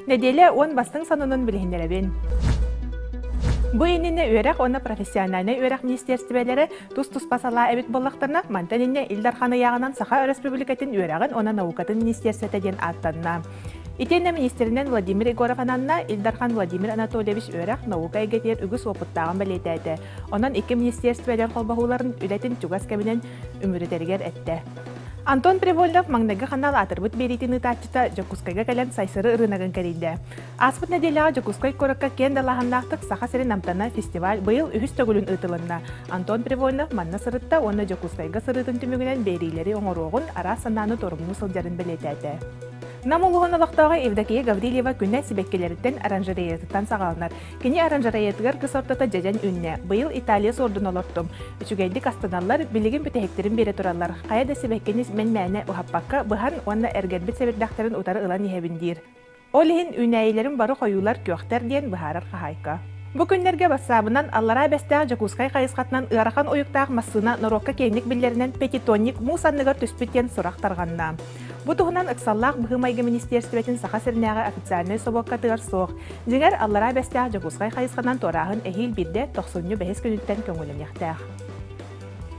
Нэдиэлэ уон бастыҥ сонунун билиһиннэрэбин. Бу иннинэ үөрэх уонна профессиональнай үөрэх министиэристибэлэрэ тус-туспа салаа эбит буоллахтарына, мантан инньэ Ил Дархан ыйааҕынан Саха Өрөспүүбүлүкэтин үөрэҕин уонна наукатын министиэрсэтэ диэн ааттанна. Итиэннэ министринэн Владимир Егоров ананна, Ил Дархан Владимир Анатольевич үөрэх, наука эйгэтигэр үгүс уопуттааҕын бэлиэтээтэ. Онон икки министиэрстибэлэр холбоһууларын үлэтин чугас кэминэн үмүрүтэригэр эттэ. Антон Привольнов маҥнайгы ханаал аатырбыт биэриитин ыытааччыта Дьокуускайга кэлэн Сайсары ырыынагын кэрийдэ. Ааспыт нэдиэлэҕэ Дьокуускай куоракка киэн далааһыннаахтык Саха сирин амтана фестиваль быйыл үһүс төгүлүн ыытылынна. Антон Привольнов манна сырытта уонна Дьокуускайга сырыытын түмүгүнэн биэриилэри оҥоруоҕун, араас санааны торумнуу сылдьарын бэлиэтээтэ. Нам улууһун олохтооҕо Евдокия Гаврильева күнэ сибэккилэриттэн оранжереятыттан саҕаланар. Кини оранжереятыгар кыс ортото дьэдьэн үүннэ. Быйыл Италия суордун олортум. Үчүгэйдик астаналлар, билигин бүтэһиктэрин биэрэ тураллар. Хайа да сибэккини мин мээнэ уһаппакка, быһан уонна эргэрбит сэбирдэхтэрин утары ылан иһэбин диир. Ол иһин үүнээйилэрим бары хойуулар, күөхтэр диэн быһаарар хаһаайка. Бу күннэргэ бассаабынан Аллараа Бэстээх Дьокуускай хайысхатынан ыарахан уйуктаах массыына норуокка киэҥник биллэринэн пятитонник муус анныгар түспүт диэн сурах тарҕанна. Бу туһунан ыксаллаах быһыы-майгы министиэрстибэтин Саха сиринээҕи официальнай собуоккатыгар суох. Дьиҥэр, Аллараа Бэстээх Дьокуускай хайысханан туорааһын эһиил биирдэ тохсунньу бэһис күнүттэн көҥүллэниэхтээх.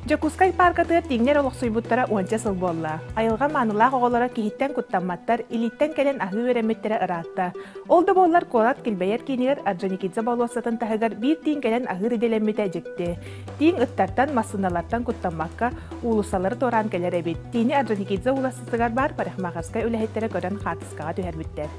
Дьокуускай пааркатыгар тииҥнэр олохсуйбуттара уонча сыл буолла. Айылҕа маанылаах оҕолоро киһиттэн куттамматтар, илииттэн кэлэн аһыы үөрэммиттэрэ ыраатта. Ол да буоллар куорат килбэйэр киинигэр Орджоникидзе болуоссатын таһыгар биир тииҥ кэлэн аһыыр идэлэммитэ дьикти. Тииҥ ыттартан, массыыналартан куттаммакка, уулуссалары туораан кэлэр эбит. Тиини Орджоникидзе уулуссатыгар баар парикмахерскай үлэһиттэрэ көрөн хаартыскаҕа түһэрбиттэр.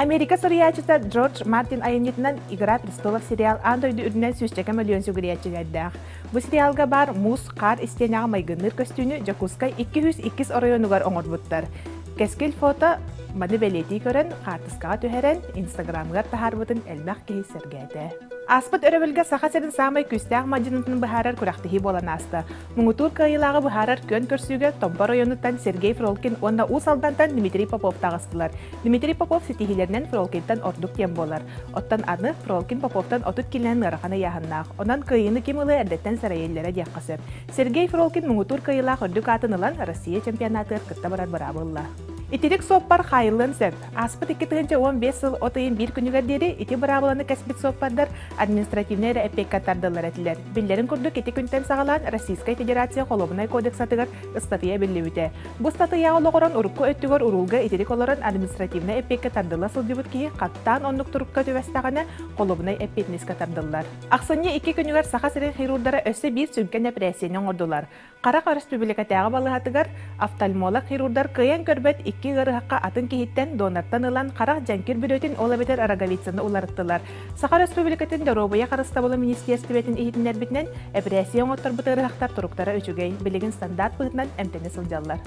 Америка суруйааччыта Джордж Мартин айымньытынан «Игра престолов» сериал аан дойду үрдүнэн сүүсчэкэ мөлүйүөн сүгүрүйээччилэрдээх. Бу сериалга баар муус, хаар истиэнэҕэ майгынныыр көстүүнү Дьокуускай 202 оройуонугар оҥорбуттар. Кэскил фото маны бэлиэтии көрөн, хаартыскаҕа түһэрэн, Инстаграмыгар таһаарбытын элбэх киһи сэргээтэ. Ааспыт өрөбүлгэ Саха сирин саамай күүстээх мадьынытын быһаарар күрэхтэһии буолан ааста. Муҥутуур кыайыылааҕы быһаарар күөн көрсүүгэ Томпо оройуонуттан Сергей Фролкин уонна Уус Алдантан Дмитрий Попов таҕыстылар. Дмитрий Попов ситиһиилэринэн Фролкинтан ордук диэн буолар. Оттон аны Фролкин Поповтан 30 киилэнэн ыарахан ыйааһыннаах. Онон кыайыыны ким ылыа эрдэттэн сэрэйэллэрэ диэххэ сөп. Сергей Фролкин муҥутуур кыайыылаах үрдүк аатын ылан Россия чемпионатыгар кытта барар быраабы ылла. Итирик суоппар хаайыллыан сөп. Ааспыт 2015 сыл от ыйын биир күнүгэр диэри ити быраабыланы кэспит суоппардар административнай эрэ эппиэккэ тардыллар этилэр. Биллэрин курдук, ити күнтэн саҕалаан Российскай Федерация Холуобунай кодексатыгар ыстатыйа эбиллибитэ. Бу ыстатыйаҕа олоҕуран урукку өттүгэр уруулга итирик олорон административнай эппиэккэ тардылла сылдьыбыт киһи хаттаан оннук турукка түбэстэҕинэ, холуобунай эппиэтинэскэ тардыллар. Ахсынньы икки күнүгэр Саха сирин хирурдара өссө биир сүҥкэн эпэрээссийэни оҥордулар. Харах өрөспүүбүлүкэтээҕи балыыһатыгар офтальмолог-хирурдар кыайан көрбөт икки ыарыһахха атын киһиттэн донортан ылан харах дьэҥкир бүрүөтүн ол эбэтэр роговицаны уларыттылар. Саха Өрөспүүбүлүкэтин доруобуйа харыстабылын министиэрстибэтин иһитиннэрбитинэн, эпэрээссийэ оҥотторбут ыарыһахтар туруктара үчүгэй, билигин стандарт быһыытынан эмтэнэ сылдьаллар.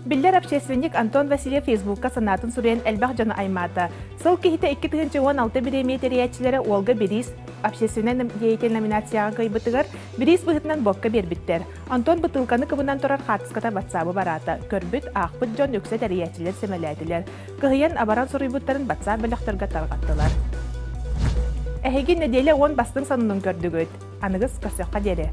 Биллэр общественник Антон Васильев Фейсбукка санаатын суруйан элбэх дьону аймаата. Сыл киһитэ 2016 бириэмийэ тэрийээччилэрэ уолга бириис общественный деятель номинацияҕа кыайбытыгар Бириис быһыытынан буокка биэрбиттэр. Антон бытыылканы кыбынан турар хаартыската батсаабы бараата. Көрбүт, аахпыт дьон үксэ тэрийээччилэр сэмэлээтилэр. Кыһыйан абаран суруйбуттарын батсаап бөлөхтөргө тарҕаттылар. Эһиги нэдиэлэ уон бастыҥ сонунун көрдүгүт. Аныгыс көрсөххө диэри.